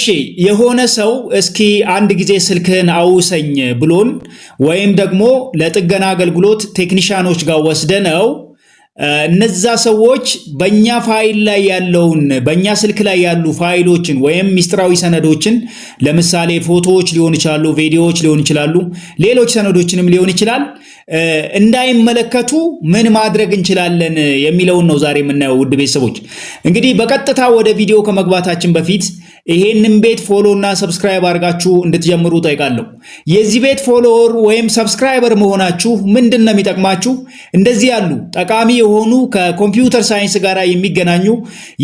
እሺ፣ የሆነ ሰው እስኪ አንድ ጊዜ ስልክህን አውሰኝ ብሎን ወይም ደግሞ ለጥገና አገልግሎት ቴክኒሻኖች ጋር ወስደነው እነዛ ሰዎች በእኛ ፋይል ላይ ያለውን፣ በእኛ ስልክ ላይ ያሉ ፋይሎችን ወይም ሚስጥራዊ ሰነዶችን፣ ለምሳሌ ፎቶዎች ሊሆን ይችላሉ፣ ቪዲዮዎች ሊሆን ይችላሉ፣ ሌሎች ሰነዶችንም ሊሆን ይችላል፣ እንዳይመለከቱ ምን ማድረግ እንችላለን የሚለውን ነው ዛሬ የምናየው። ውድ ቤተሰቦች፣ እንግዲህ በቀጥታ ወደ ቪዲዮ ከመግባታችን በፊት ይሄንን ቤት follow እና subscribe አድርጋችሁ እንድትጀምሩ ጠይቃለሁ። የዚህ ቤት follower ወይም subscriber መሆናችሁ ምንድን ነው የሚጠቅማችሁ? እንደዚህ ያሉ ጠቃሚ የሆኑ ከ computer science ጋር የሚገናኙ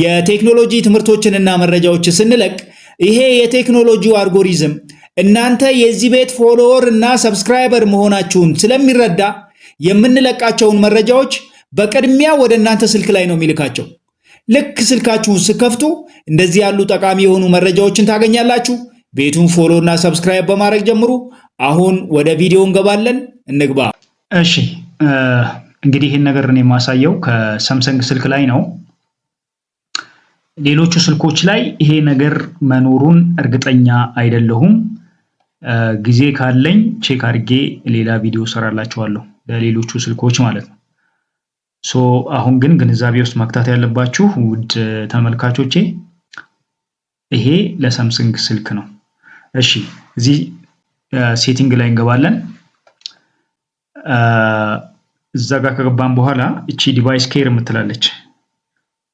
የቴክኖሎጂ ትምህርቶችንና መረጃዎች ስንለቅ ይሄ የቴክኖሎጂው አልጎሪዝም እናንተ የዚህ ቤት follower እና subscriber መሆናችሁን ስለሚረዳ የምንለቃቸውን መረጃዎች በቅድሚያ ወደ እናንተ ስልክ ላይ ነው የሚልካቸው። ልክ ስልካችሁን ስትከፍቱ እንደዚህ ያሉ ጠቃሚ የሆኑ መረጃዎችን ታገኛላችሁ። ቤቱን follow እና subscribe በማድረግ ጀምሩ። አሁን ወደ ቪዲዮ እንገባለን። እንግባ። እሺ፣ እንግዲህ ይህን ነገር እኔ የማሳየው ከ Samsung ስልክ ላይ ነው። ሌሎቹ ስልኮች ላይ ይሄ ነገር መኖሩን እርግጠኛ አይደለሁም። ጊዜ ካለኝ check አድርጌ ሌላ ቪዲዮ ሰራላችኋለሁ ለሌሎቹ ስልኮች ማለት ነው። So አሁን ግን ግንዛቤ ውስጥ መክታት ያለባችሁ ውድ ተመልካቾቼ፣ ይሄ ለ Samsung ስልክ ነው። እሺ፣ እዚህ setting ላይ እንገባለን። እዛ ጋር ከገባን በኋላ እቺ device care የምትላለች፣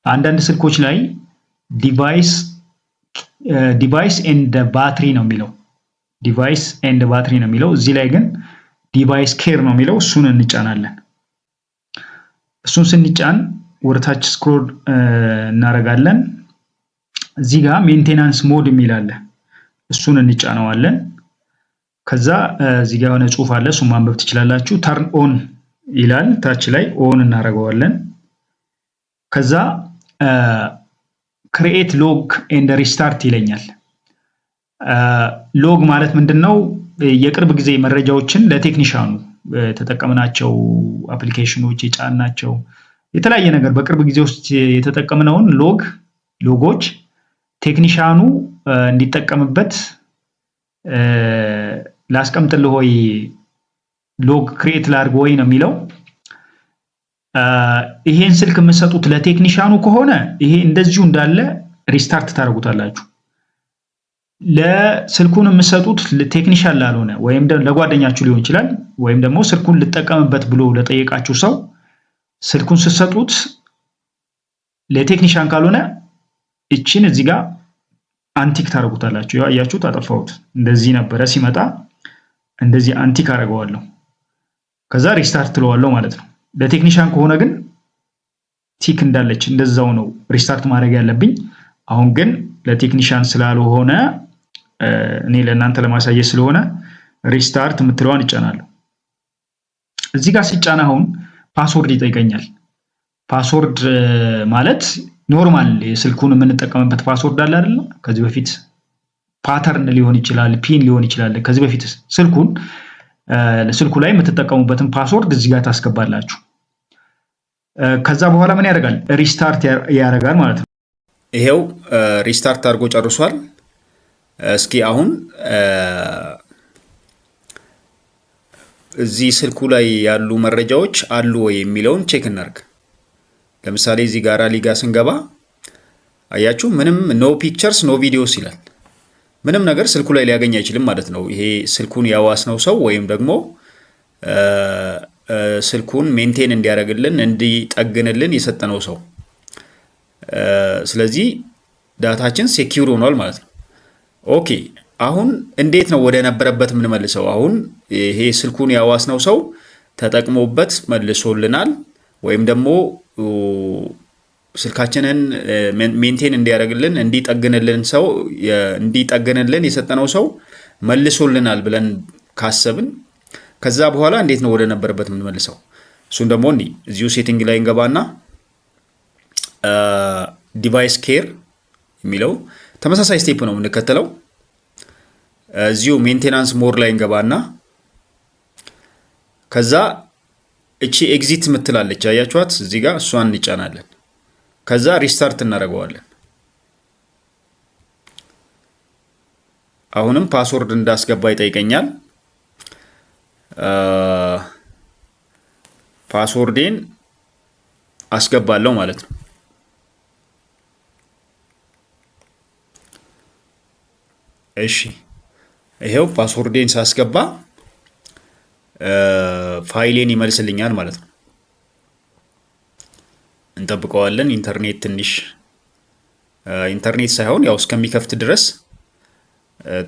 አንዳንድ ስልኮች ላይ device and battery ነው የሚለው፣ device and battery ነው የሚለው። እዚህ ላይ ግን device care ነው የሚለው። እሱን እንጫናለን። እሱን ስንጫን ወደታች scroll እናደርጋለን። እዚህ ጋር maintenance mode የሚል አለ። እሱን እንጫነዋለን። ከዛ እዚህ ጋር የሆነ ጽሁፍ አለ፣ እሱን ማንበብ ትችላላችሁ። Turn on ይላል፣ ታች ላይ on እናደርገዋለን። ከዛ create log and restart ይለኛል። Log ማለት ምንድን ነው? የቅርብ ጊዜ መረጃዎችን ለቴክኒሻኑ የተጠቀምናቸው application ኖች፣ የጫናቸው የተለያየ ነገር፣ በቅርብ ጊዜ ውስጥ የተጠቀምነውን log ኦች ቴክኒሻኑ እንዲጠቀምበት ላስቀምጥልህ ወይ፣ log create ላድርግ ወይ ነው የሚለው። ይሄን ስልክ የምትሰጡት ለቴክኒሻኑ ከሆነ ይሄ እንደዚሁ እንዳለ restart ታደርጉታላችሁ። ለስልኩን የምትሰጡት ቴክኒሻን ላልሆነ ወይም ለጓደኛችሁ ሊሆን ይችላል፣ ወይም ደግሞ ስልኩን ልጠቀምበት ብሎ ለጠየቃችሁ ሰው ስልኩን ስትሰጡት ለቴክኒሻን ካልሆነ እችን እዚህ ጋር untick ታደርጉታላችሁ። ያው አያችሁት፣ አጠፋሁት። እንደዚህ ነበረ ሲመጣ፣ እንደዚህ untick አደርገዋለሁ። ከዛ restart ትለዋለሁ ማለት ነው። ለቴክኒሻን ከሆነ ግን tick እንዳለች እንደዛው ነው restart ማድረግ ያለብኝ። አሁን ግን ለቴክኒሻን ስላልሆነ፣ እኔ ለእናንተ ለማሳየት ስለሆነ restart የምትለዋን እጫናለሁ። እዚህ ጋር ሲጫን አሁን password ይጠይቀኛል። Password ማለት normal የስልኩን የምንጠቀምበት password አለ አይደለ? ከዚህ በፊት pattern ሊሆን ይችላል፣ PIN ሊሆን ይችላል። ከዚህ በፊት ስልኩ ላይ የምትጠቀሙበትን password እዚህ ጋር ታስገባላችሁ። ከዛ በኋላ ምን ያደርጋል? Restart ያደርጋል ማለት ነው። ይሄው restart አድርጎ ጨርሷል። እስኪ አሁን እዚህ ስልኩ ላይ ያሉ መረጃዎች አሉ ወይ የሚለውን check እናርግ። ለምሳሌ እዚህ ጋራ ሊጋ ስንገባ አያችሁ፣ ምንም no pictures, no videos ይላል። ምንም ነገር ስልኩ ላይ ሊያገኝ አይችልም ማለት ነው። ይሄ ስልኩን ያዋስነው ሰው ወይም ደግሞ ስልኩን maintain እንዲያደርግልን፣ እንዲጠግንልን የሰጠነው ሰው። ስለዚህ data ችን secure ሆኗል ማለት ነው። Okay፣ አሁን እንዴት ነው ወደ ነበረበት የምንመልሰው? አሁን ይሄ ስልኩን ያዋስነው ሰው ተጠቅሞበት መልሶልናል ወይም ደግሞ ስልካችንን maintain እንዲያደርግልን፣ እንዲጠግንልን ሰው እንዲጠግንልን የሰጠነው ሰው መልሶልናል ብለን ካሰብን ከዛ በኋላ እንዴት ነው ወደ ነበረበት የምንመልሰው? እሱን ደግሞ እኒ እዚሁ setting ላይ እንገባና device care የሚለው ተመሳሳይ step ነው የምንከተለው። እዚሁ maintenance mode ላይ እንገባና ከዛ እቺ exit የምትላለች አያችኋት? እዚህ ጋር እሷን እንጫናለን። ከዛ restart እናደርገዋለን። አሁንም password እንዳስገባ ይጠይቀኛል። Password ኤን አስገባለሁ ማለት ነው። እሺ፣ ይሄው password ኤን ሳስገባ ፋይሌን ይመልስልኛል ማለት ነው። እንጠብቀዋለን። ኢንተርኔት ትንሽ፣ ኢንተርኔት ሳይሆን ያው እስከሚከፍት ድረስ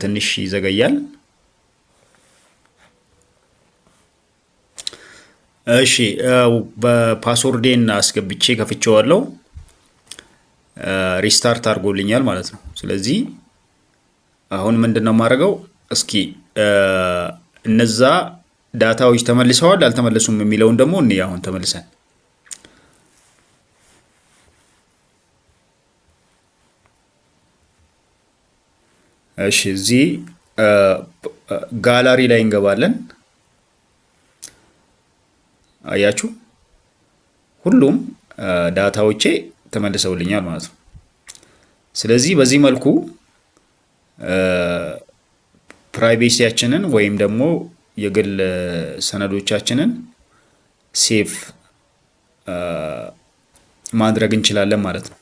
ትንሽ ይዘገያል። እሺ፣ በ password ኤን አስገብቼ ከፍቼዋለሁ። Restart አድርጎልኛል ማለት ነው። ስለዚህ አሁን ምንድን ነው የማደርገው? እስኪ እነዛ data ዎች ተመልሰዋል አልተመለሱም የሚለውን ደግሞ እኔ አሁን ተመልሰን፣ እሺ፣ እዚህ ጋላሪ ላይ እንገባለን። አያችሁ፣ ሁሉም data ዎቼ ተመልሰውልኛል ማለት ነው። ስለዚህ በዚህ መልኩ privacy ያችንን ወይም ደግሞ የግል ሰነዶቻችንን save ማድረግ እንችላለን ማለት ነው።